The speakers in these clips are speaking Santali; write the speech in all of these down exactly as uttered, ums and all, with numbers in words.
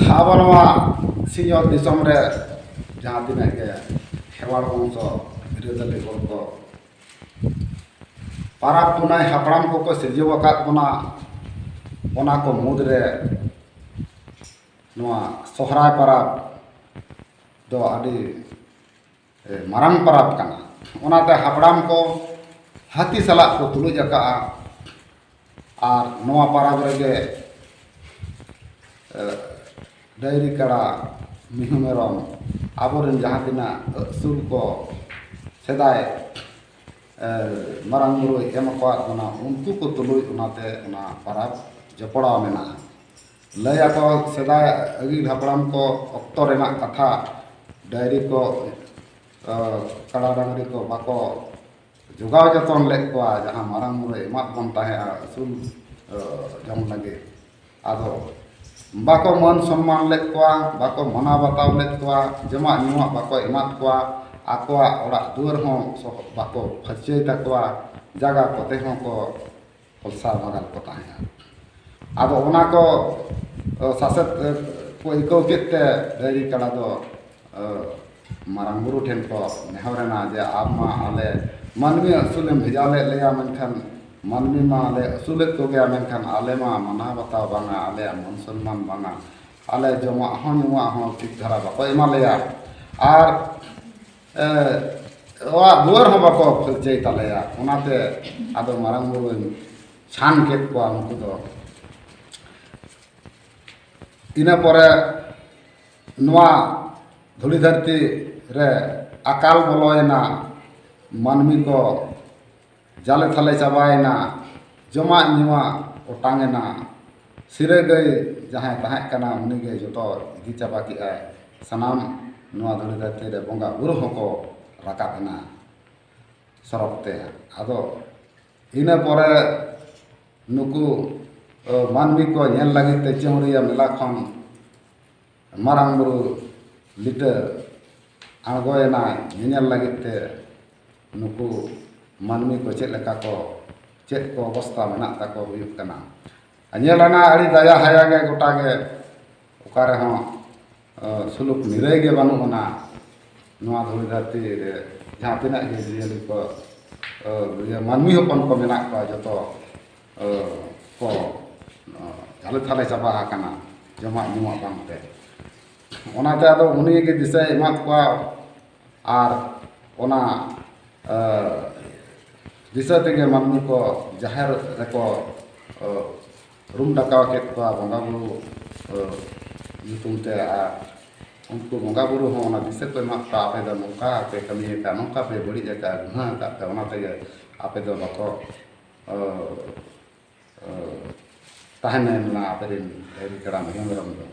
ᱟᱵᱚ ᱱᱚᱣᱟ ᱥᱤᱧᱚᱛ ᱫᱤᱥᱚᱢ ᱨᱮ ᱡᱟᱦᱟᱸ ᱛᱤᱱᱟᱹᱜ ᱜᱮ ᱠᱷᱮᱨᱣᱟᱲ ᱵᱚᱝᱥᱚ ᱵᱤᱨᱟᱹᱫᱟᱹᱞᱤ ᱦᱚᱲ ᱠᱚ ᱯᱟᱨᱟᱵᱽ ᱯᱩᱱᱟᱹᱭ ᱦᱟᱯᱲᱟᱢ ᱠᱚᱠᱚ ᱥᱤᱨᱡᱟᱹᱣ ᱟᱠᱟᱫ ᱵᱚᱱᱟ, ᱚᱱᱟ ᱠᱚ ᱢᱩᱫᱽᱨᱮ ᱱᱚᱣᱟ ᱥᱚᱦᱨᱟᱭ ᱯᱟᱨᱟᱵᱽ ᱫᱚ ᱟᱹᱰᱤ, ᱮ, ᱢᱟᱨᱟᱝ ᱯᱟᱨᱟᱵᱽ ᱠᱟᱱᱟ᱾ ᱚᱱᱟᱛᱮ ᱦᱟᱯᱲᱟᱢ ᱠᱚ ᱦᱟᱹᱛᱤ ᱥᱟᱞᱟᱜ ᱠᱚ ᱛᱩᱞᱩᱡ ᱟᱠᱟᱫᱼᱟ᱾ ᱟᱨ ᱱᱚᱣᱟ ᱯᱟᱨᱟᱵᱽ ᱨᱮᱜᱮ, ᱮ, ᱰᱟᱹᱝᱨᱤ, ᱠᱟᱰᱟ, ᱢᱤᱦᱩ, ᱢᱮᱨᱚᱢ, ᱟᱵᱚᱨᱮᱱ ᱡᱟᱦᱟᱸ ᱛᱤᱱᱟᱹᱜ ᱟᱹᱥᱩᱞ ᱠᱚ ᱥᱮᱫᱟᱭ, ᱮ, ᱢᱟᱨᱟᱝ ᱵᱩᱨᱩᱭ ᱮᱢ ᱟᱠᱟᱫ ᱵᱚᱱᱟ, ᱩᱱᱠᱩ ᱠᱚ ᱛᱩᱞᱩᱡ ᱚᱱᱟᱛᱮ ᱚᱱᱟ ᱯᱟᱨᱟᱵᱽ ᱡᱚᱯᱲᱟᱣ ᱢᱮᱱᱟᱜᱼᱟ᱾ ᱞᱟᱹᱭ ᱟᱠᱚ ᱥᱮᱫᱟᱭ ᱟᱹᱜᱤᱞ ᱦᱟᱯᱲᱟᱢ ᱠᱚ ᱚᱠᱛᱚ ᱨᱮᱱᱟᱜ ᱠᱟᱛᱷᱟ, ᱰᱟᱹᱝᱨᱤ ᱠᱚ, ᱮ, ᱠᱟᱰᱟ ᱰᱟᱹᱝᱨᱤ ᱠᱚ ᱵᱟᱠᱚ ᱡᱚᱜᱟᱣ ᱡᱚᱛᱚᱱ ᱞᱮᱫ ᱠᱚᱣᱟ, ᱡᱟᱦᱟᱸ ᱢᱟᱨᱟᱝ ᱵᱩᱨᱩᱭ ᱮᱢᱟᱫ ᱵᱚᱱ ᱛᱟᱦᱮᱸᱫᱼᱟ ᱟᱹᱥᱩᱞ, ᱮ, ᱡᱚᱝ ᱞᱟᱹᱜᱤᱫ᱾ ᱟᱫᱚ ᱵᱟᱠᱚ ᱢᱟᱹᱱ ᱥᱚᱱᱢᱟᱱ ᱞᱮᱫ ᱠᱚᱣᱟ, ᱵᱟᱠᱚ ᱢᱟᱱᱟᱣ ᱵᱟᱛᱟᱣ ᱞᱮᱫ ᱠᱚᱣᱟ, ᱡᱚᱢᱟᱜ ᱧᱩᱣᱟᱜ ᱵᱟᱠᱚ ᱮᱢᱟᱫ ᱠᱚᱣᱟ, ᱟᱠᱚᱣᱟᱜ ᱚᱲᱟᱜ ᱫᱩᱣᱟᱹᱨ ᱦᱚᱸ ᱥᱚᱦ-, ᱵᱟᱠᱚ ᱯᱷᱟᱹᱨᱪᱟᱹᱭ ᱛᱟᱠᱚᱣᱟ, ᱡᱟᱭᱜᱟ ᱠᱚᱛᱮ ᱦᱚᱸ ᱠᱚ ᱠᱚᱞᱥᱟ ᱵᱟᱜᱟᱱ ᱠᱚ ᱛᱟᱦᱮᱸᱫᱼᱟ᱾ ᱟᱫᱚ ᱚᱱᱟ ᱠᱚ, ᱮ, ᱥᱟᱥᱮᱛ, ᱮ, ᱠᱚ ᱟᱹᱭᱠᱟᱹᱣ ᱠᱮᱫ ᱛᱮ ᱰᱟᱹᱝᱨᱤ ᱠᱟᱰᱟ ᱫᱚ, ᱮ, ᱢᱟᱨᱟᱝ ᱵᱩᱨᱩ ᱴᱷᱮᱱ ᱠᱚ ᱱᱮᱦᱚᱨ ᱮᱱᱟ ᱡᱮ, "ᱟᱢ ᱢᱟ ᱟᱞᱮ ᱢᱟᱹᱱᱢᱤ ᱟᱹᱥᱩᱞᱮᱢ ᱵᱷᱮᱡᱟ ᱞᱮᱫ ᱞᱮᱭᱟ, ᱢᱮᱱᱠᱷᱟᱱ ᱢᱟᱹᱱᱢᱤ ᱢᱟᱞᱮ ᱟᱹᱥᱩᱞᱮᱫ ᱠᱚᱜᱮᱭᱟ, ᱢᱮᱱᱠᱷᱟᱱ ᱟᱞᱮ ᱢᱟ ᱢᱟᱱᱟᱣ ᱵᱟᱛᱟᱣ ᱵᱟᱝᱟ, ᱟᱞᱮᱭᱟᱜ ᱢᱟᱹᱱ ᱥᱚᱱᱢᱟᱱ ᱵᱟᱝᱟ, ᱟᱞᱮ ᱡᱚᱢᱟᱜ ᱦᱚᱸ ᱧᱩᱣᱟᱜ ᱦᱚᱸ ᱴᱷᱤᱠ ᱫᱷᱟᱨᱟ ᱵᱟᱠᱚ ᱮᱢᱟ ᱞᱮᱭᱟ, ᱟᱨ, ᱮ, ᱚᱲᱟᱜ ᱫᱩᱣᱟᱹᱨ ᱦᱚᱸ ᱵᱟᱠᱚ ᱯᱷᱟᱹᱨᱪᱟᱹᱭ ᱛᱟᱞᱮᱭᱟ, ᱚᱱᱟᱛᱮ ᱟᱫᱚ ᱢᱟᱨᱟᱝ ᱵᱩᱨᱩᱧ ᱪᱷᱟᱱ ᱠᱮᱫ ᱠᱚᱣᱟ ᱩᱱᱠᱩ ᱫᱚ᱾" ᱤᱱᱟᱹ ᱯᱚᱨᱮ ᱱᱚᱣᱟ ᱫᱷᱩᱲᱤ ᱫᱷᱟᱹᱨᱛᱤ ᱨᱮ ᱟᱠᱟᱞ ᱵᱚᱞᱚᱭᱮᱱᱟ, ᱢᱟᱹᱱᱢᱤ ᱠᱚ ᱡᱟᱞᱮ ᱛᱷᱟᱞᱮ ᱪᱟᱵᱟᱭᱮᱱᱟ, ᱡᱚᱢᱟᱜ ᱧᱩᱣᱟᱜ ᱚᱴᱟᱝ ᱮᱱᱟ, ᱥᱤᱨᱟᱹ ᱜᱟᱹᱭ ᱡᱟᱦᱟᱸᱭ ᱛᱟᱦᱮᱸ ᱠᱟᱱᱟ ᱩᱱᱤᱜᱮ ᱡᱚᱛᱚ ᱤᱫᱤ ᱪᱟᱵᱟ ᱠᱮᱜᱼᱟᱭ᱾ ᱥᱟᱱᱟᱢ ᱱᱚᱣᱟ ᱫᱷᱩᱲᱤ ᱫᱷᱟᱹᱨᱛᱤ ᱨᱮ ᱵᱚᱸᱜᱟ ᱵᱩᱨᱩ ᱦᱚᱸᱠᱚ ᱨᱟᱠᱟᱵ ᱮᱱᱟ ᱥᱚᱨᱚᱜ ᱛᱮ᱾ ᱟᱫᱚ ᱤᱱᱟᱹ ᱯᱚᱨᱮ ᱱᱩᱠᱩ, ᱮ, ᱢᱟᱹᱱᱢᱤ ᱠᱚ ᱧᱮᱞ ᱞᱟᱹᱜᱤᱫ ᱛᱮ ᱪᱟᱹᱣᱨᱤᱭᱟᱹ ᱢᱮᱞᱟ ᱠᱷᱚᱱ ᱢᱟᱨᱟᱝ ᱵᱩᱨᱩ ᱞᱤᱴᱟᱹ ᱟᱬᱜᱚᱭᱮᱱᱟᱭ ᱧᱮᱧᱮᱞ ᱞᱟᱹᱜᱤᱫ ᱛᱮ, ᱱᱩᱠᱩ ᱢᱟᱹᱱᱢᱤ ᱠᱚ ᱪᱮᱫ ᱞᱮᱠᱟ ᱠᱚ, ᱪᱮᱫ ᱠᱚ ᱚᱵᱚᱥᱛᱟ ᱢᱮᱱᱟᱜ ᱛᱟᱠᱚ ᱦᱩᱭᱩᱜ ᱠᱟᱱᱟ᱾ ᱟᱨ ᱧᱮᱞ ᱟᱱᱟ ᱟᱹᱰᱤ ᱫᱟᱭᱟ ᱦᱟᱭᱟ ᱜᱮ ᱜᱚᱴᱟ ᱜᱮ, ᱚᱠᱟ ᱚᱠᱟ ᱨᱮᱦᱚᱸ ᱥᱩᱞᱩᱠ ᱱᱤᱨᱟᱹᱭ ᱜᱮ ᱵᱟᱹᱱᱩᱜ ᱟᱱᱟ᱾ ᱱᱚᱣᱟ ᱫᱷᱩᱲᱤ ᱫᱷᱟᱹᱨᱛᱤ ᱨᱮ ᱡᱟᱦᱟᱸ ᱛᱤᱱᱟᱹᱜ ᱜᱮ ᱡᱤᱭᱟᱹᱞᱤ ᱠᱚ, ᱤᱭᱟᱹ, ᱢᱟᱹᱱᱢᱤ ᱦᱚᱯᱚᱱ ᱠᱚ ᱢᱮᱱᱟᱜ ᱠᱚᱣᱟ, ᱡᱚᱛᱚ ᱠᱚ ᱡᱷᱟᱞᱮ ᱛᱷᱟᱞᱮ ᱪᱟᱵᱟ ᱟᱠᱟᱱᱟ ᱡᱚᱢᱟᱜ ᱧᱩᱣᱟᱜ ᱵᱟᱝᱛᱮ᱾ ᱚᱱᱟᱛᱮ ᱟᱫᱚ ᱩᱱᱤ ᱜᱮ ᱫᱤᱥᱟᱹᱭ ᱮᱢᱟᱫ ᱠᱚᱣᱟ᱾ ᱟᱨ ᱚᱱᱟ ᱫᱤᱥᱟᱹ ᱛᱮᱜᱮ ᱢᱟᱹᱱᱢᱤ ᱠᱚ ᱡᱟᱦᱮᱨ ᱨᱮᱠᱚ ᱨᱩᱢ ᱰᱟᱠᱟᱣ ᱠᱮᱫ ᱠᱚᱣᱟ ᱵᱚᱸᱜᱟ ᱵᱩᱨᱩ ᱧᱩᱛᱩᱢ ᱛᱮ᱾ ᱟᱨ ᱩᱱᱠᱩ ᱵᱚᱸᱜᱟ ᱵᱩᱨᱩ ᱦᱚᱸ ᱚᱱᱟ ᱫᱤᱥᱟᱹ ᱠᱚ ᱮᱢᱟᱜ ᱠᱚᱣᱟ, ᱟᱯᱮ ᱫᱚ ᱱᱚᱝᱠᱟ ᱯᱮ ᱠᱟᱹᱢᱤ ᱟᱠᱟᱫ, ᱱᱚᱝᱠᱟ ᱯᱮ ᱵᱟᱹᱲᱤᱡ ᱟᱠᱟᱫ, ᱜᱩᱱᱟᱹ ᱟᱠᱟᱫ ᱯᱮ, ᱚᱱᱟ ᱛᱮᱜᱮ ᱟᱯᱮ ᱫᱚ ᱵᱟᱠᱚ ᱛᱟᱦᱮᱱ ᱮᱢ ᱞᱮᱱᱟ ᱟᱯᱮ ᱨᱮᱱ ᱰᱟᱹᱝᱨᱤ ᱠᱟᱲᱟ ᱢᱤᱦᱩ ᱢᱮᱨᱚᱢ ᱫᱚ᱾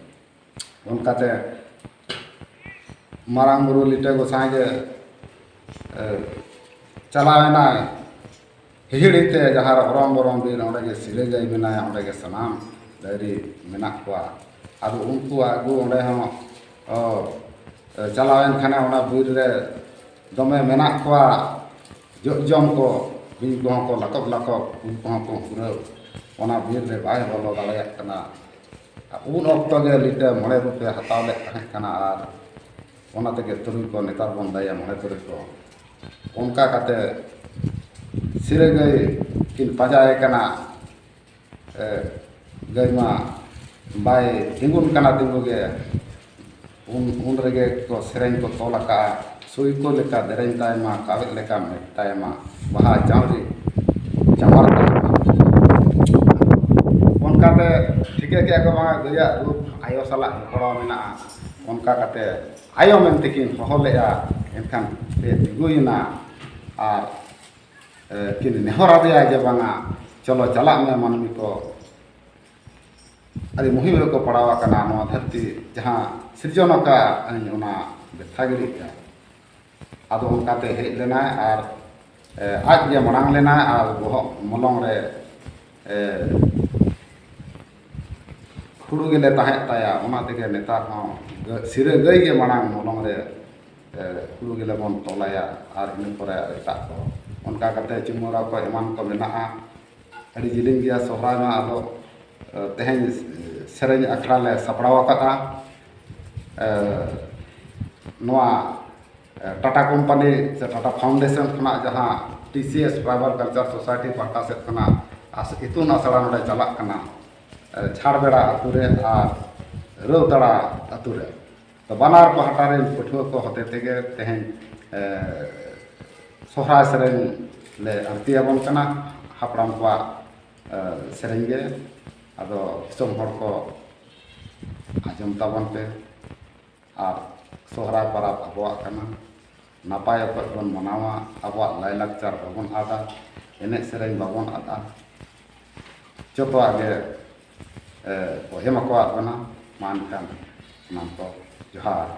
ᱚᱱᱠᱟᱛᱮ ᱢᱟᱨᱟᱝ ᱵᱩᱨᱩ ᱞᱤᱴᱟᱹ ᱜᱚᱸᱥᱟᱭ ᱜᱮ ᱪᱟᱞᱟᱣ ᱮᱱᱟᱭ ᱦᱤᱦᱤᱲᱤ ᱛᱮ, ᱡᱟᱦᱟᱸ ᱨᱮ ᱚᱨᱚᱢ ᱵᱚᱨᱚᱢ ᱵᱤᱨ, ᱚᱸᱰᱮ ᱜᱮ ᱥᱤᱨᱟᱹ ᱜᱟᱹᱭ ᱢᱮᱱᱟᱭᱟ, ᱚᱸᱰᱮ ᱜᱮ ᱥᱟᱱᱟᱢ ᱰᱟᱹᱝᱨᱤ ᱢᱮᱱᱟᱜ ᱠᱚᱣᱟ᱾ ᱟᱫᱚ ᱩᱱᱠᱩ ᱟᱹᱜᱩ ᱚᱸᱰᱮ ᱦᱚᱸ ᱪᱟᱞᱟᱣᱮᱱ ᱠᱷᱟᱱᱮ ᱚᱱᱟ ᱵᱤᱨ ᱨᱮ ᱫᱚᱢᱮ ᱢᱮᱱᱟᱜ ᱠᱚᱣᱟ ᱡᱚᱜ ᱡᱚᱢ ᱠᱚ, ᱵᱤᱧ ᱠᱚᱦᱚᱸ ᱠᱚ ᱞᱟᱠᱚᱵ ᱞᱟᱠᱚᱵ, ᱩᱱᱠᱩ ᱦᱚᱸᱠᱚ ᱦᱩᱨᱟᱹᱣ᱾ ᱚᱱᱟ ᱵᱤᱨ ᱨᱮ ᱵᱟᱭ ᱵᱚᱞᱚ ᱫᱟᱲᱮᱭᱟᱜ ᱠᱟᱱᱟ᱾ ᱩᱱ ᱚᱠᱛᱚ ᱜᱮ ᱞᱤᱴᱟᱹ ᱢᱚᱬᱮ ᱨᱩᱯᱮ ᱦᱟᱛᱟᱣ ᱞᱮᱫ ᱛᱟᱦᱮᱸ ᱠᱟᱱᱟ᱾ ᱟᱨ ᱚᱱᱟ ᱛᱮᱜᱮ ᱛᱩᱨᱩᱭ ᱠᱚ ᱱᱮᱛᱟᱨ ᱵᱚᱱ ᱞᱟᱹᱭᱟ ᱢᱚᱬᱮ ᱛᱩᱨᱩᱭ ᱠᱚ᱾ ᱚᱱᱠᱟ ᱠᱟᱛᱮ ᱥᱤᱨᱟᱹ ᱜᱟᱹᱭ ᱠᱤᱱ ᱯᱟᱸᱡᱟᱭᱮ ᱠᱟᱱᱟ᱾ ᱜᱟᱹᱭ ᱢᱟ ᱵᱟᱭ ᱛᱤᱸᱜᱩᱱ ᱠᱟᱱᱟ ᱛᱤᱸᱜᱩ ᱜᱮ᱾ ᱩᱱ ᱩᱱ ᱨᱮᱜᱮ ᱠᱚ ᱥᱮᱨᱮᱧ ᱠᱚ ᱛᱚᱞ ᱟᱠᱟᱫᱼᱟ, ᱥᱩᱭ ᱠᱚ ᱞᱮᱠᱟ ᱫᱮᱨᱮᱧ ᱛᱟᱭ ᱢᱟ, ᱠᱟᱣᱮᱫ ᱞᱮᱠᱟ ᱢᱮᱫ ᱛᱟᱭ ᱢᱟ, ᱵᱟᱦᱟ ᱪᱟᱣᱨᱤ ᱪᱟᱢᱟᱨ ᱛᱟᱭ ᱢᱟ᱾ ᱚᱱᱠᱟᱛᱮ ᱴᱷᱤᱠᱟᱹ ᱠᱮᱫᱼᱟ ᱠᱚ ᱵᱟᱝᱟ ᱜᱟᱹᱭᱟᱜ ᱨᱩᱯ ᱟᱭᱳ ᱥᱟᱞᱟᱜ ᱡᱚᱯᱲᱟᱣ ᱢᱮᱱᱟᱜᱼᱟ᱾ ᱚᱱᱠᱟ ᱠᱟᱛᱮ ᱟᱭᱳ ᱢᱮᱱᱛᱮ ᱠᱤᱱ ᱦᱚᱦᱚ ᱞᱮᱫᱼᱟ᱾ ᱮᱱᱠᱷᱟᱱ ᱛᱮ ᱛᱤᱸᱜᱩᱭᱮᱱᱟ ᱟᱨ ᱠᱤᱱ ᱱᱮᱦᱚᱨ ᱟᱫᱮᱭᱟ ᱡᱮ ᱵᱟᱝᱟ, ᱪᱚᱞᱚ ᱪᱟᱞᱟᱜ ᱢᱮ ᱢᱟᱹᱱᱢᱤ ᱠᱚ, ᱟᱹᱰᱤ ᱢᱩᱦᱤᱢ ᱨᱮᱠᱚ ᱯᱟᱲᱟᱣ ᱟᱠᱟᱱᱟ ᱱᱚᱣᱟ ᱫᱷᱟᱹᱨᱛᱤ ᱡᱟᱦᱟᱸ ᱥᱤᱨᱡᱚᱱ ᱟᱠᱟᱫ ᱟᱹᱧ ᱚᱱᱟ ᱵᱮᱛᱷᱟ ᱜᱤᱰᱤᱜ ᱠᱟᱱ᱾ ᱟᱫᱚ ᱚᱱᱠᱟᱛᱮ ᱦᱮᱡ ᱞᱮᱱᱟᱭ ᱟᱨ ᱟᱡ ᱜᱮ ᱢᱟᱲᱟᱝ ᱞᱮᱱᱟᱭ ᱟᱨ ᱵᱚᱦᱚᱜ ᱢᱚᱞᱚᱝ ᱨᱮ ᱦᱩᱲᱩ ᱜᱮᱞᱮ ᱛᱟᱦᱮᱸᱫ ᱛᱟᱭᱟ᱾ ᱚᱱᱟ ᱛᱮᱜᱮ ᱱᱮᱛᱟᱨ ᱦᱚᱸ ᱥᱤᱨᱟᱹ ᱜᱟᱹᱭ ᱜᱮ ᱢᱟᱲᱟᱝ ᱢᱚᱞᱚᱝ ᱨᱮ ᱦᱩᱲᱩ ᱜᱮᱞᱮ ᱵᱚᱱ ᱛᱚᱞᱟᱭᱟ ᱟᱨ ᱤᱱᱟᱹ ᱯᱚᱨᱮ ᱮᱴᱟᱜ ᱠᱚ᱾ ᱚᱱᱠᱟ ᱠᱟᱛᱮ ᱪᱩᱢᱟᱹᱲᱟ ᱠᱚ ᱮᱢᱟᱱ ᱠᱚ ᱢᱮᱱᱟᱜᱼᱟ᱾ ᱟᱹᱰᱤ ᱡᱤᱞᱤᱧ ᱜᱮᱭᱟ ᱥᱚᱦᱨᱟᱭ ᱢᱟ᱾ ᱟᱫᱚ ᱛᱮᱦᱮᱧ ᱥᱮᱨᱮᱧ ᱟᱠᱷᱲᱟ ᱞᱮ ᱥᱟᱯᱲᱟᱣ ᱟᱠᱟᱫᱼᱟ᱾ ᱮ, ᱱᱚᱣᱟ, ᱮ, ᱴᱟᱴᱟ ᱠᱳᱢᱯᱟᱱᱤ ᱥᱮ ᱴᱟᱴᱟ ᱯᱷᱟᱣᱩᱱᱰᱮᱥᱚᱱ ᱠᱷᱚᱱᱟᱜ ᱡᱟᱦᱟᱸ T C S tribal culture society ᱯᱟᱦᱴᱟ ᱥᱮᱫ ᱠᱷᱚᱱᱟᱜ ᱟᱥ-, ᱤᱛᱩᱱ ᱟᱥᱲᱟ ᱱᱚᱰᱮ ᱪᱟᱞᱟᱜ ᱠᱟᱱᱟ, ᱮ, ᱪᱷᱟᱲᱵᱮᱲᱟ ᱟᱹᱛᱩ ᱨᱮ ᱟᱨ ᱨᱟᱹᱣᱛᱟᱲᱟ ᱟᱹᱛᱩ ᱨᱮ᱾ ᱛᱚ, ᱵᱟᱱᱟᱨ ᱯᱟᱦᱴᱟ ᱨᱮᱱ ᱯᱟᱹᱴᱷᱩᱣᱟᱹ ᱠᱚ ᱦᱚᱛᱮ ᱛᱮᱜᱮ ᱛᱮᱦᱮᱧ, ᱮ, ᱥᱚᱦᱨᱟᱭ ᱥᱮᱨᱮᱧ ᱞᱮ ᱟᱹᱲᱛᱤ ᱟᱵᱚᱱ ᱠᱟᱱᱟ, ᱦᱟᱯᱲᱟᱢ ᱠᱚᱣᱟᱜ, ᱮ, ᱥᱮᱨᱮᱧ ᱜᱮ᱾ ᱟᱫᱚ ᱫᱤᱥᱚᱢ ᱦᱚᱲ ᱠᱚ ᱟᱸᱡᱚᱢ ᱛᱟᱵᱚᱱ ᱯᱮ᱾ ᱟᱨ ᱥᱚᱦᱨᱟᱭ ᱯᱚᱨᱚᱵᱽ ᱟᱵᱚᱣᱟᱜ ᱠᱟᱱᱟ, ᱱᱟᱯᱟᱭ ᱚᱠᱚᱡ ᱵᱚᱱ ᱢᱟᱱᱟᱣᱟ, ᱟᱵᱚᱣᱟᱜ ᱞᱟᱭᱼᱞᱟᱠᱪᱟᱨ ᱵᱟᱵᱚᱱ ᱟᱫᱟ, ᱮᱱᱮᱡ ᱥᱮᱨᱮᱧ ᱵᱟᱵᱚᱱ ᱟᱫᱟ᱾ ᱡᱚᱛᱚᱣᱟᱜ ᱜᱮ, ᱮ, ᱠᱚ ᱮᱢ ᱟᱠᱚᱣᱟᱜ ᱵᱚᱱᱟ᱾ ᱢᱟ ᱮᱱᱠᱷᱟᱱ ᱥᱟᱱᱟᱢ ᱠᱚ ᱡᱚᱦᱟᱨ᱾